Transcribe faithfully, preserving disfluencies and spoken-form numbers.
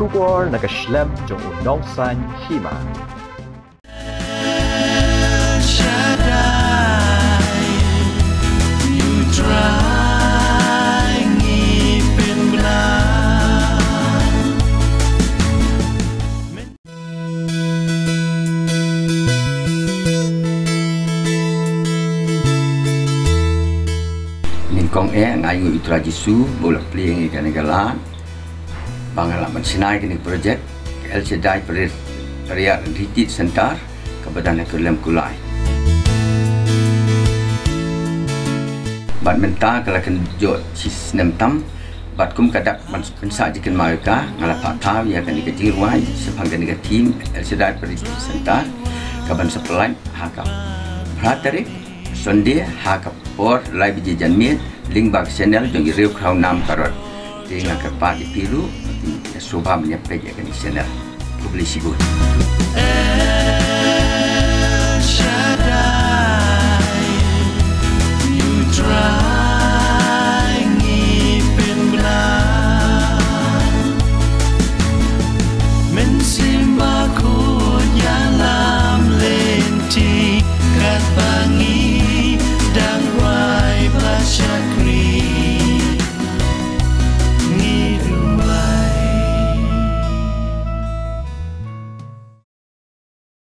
Khubor na ka shlem jong u Nongsaiñ Hima. Nyngkong eh nga ainguh ïa u Trai Jisu ba u la plie ïa ngi kane ka lad ba ngan lah ban shna ïa kane ka project ka El Shaddai Prayer, Prayer and Retreat Center kaba don ha Kyllem Kulai. Bad mynta ka la kynjoh shi snem tam, bad kum ka dak ban pynsah jingkynmaw ïa ka, nga la phah thaw ïa kane ka jingrwai shaphang kane ka theme El Shaddai Prayer Retreat Center, ka ban sa pyllait ha ka phra tarik, Sunday, ha ka por lai baje janmiet, lyngba ka channel jong i Riewkhraw Nam Karod. Te nga kyrpad ïa phi ruh, ïa sngewbha ban ïa peit ïa kane ka channel. Khublei shibun.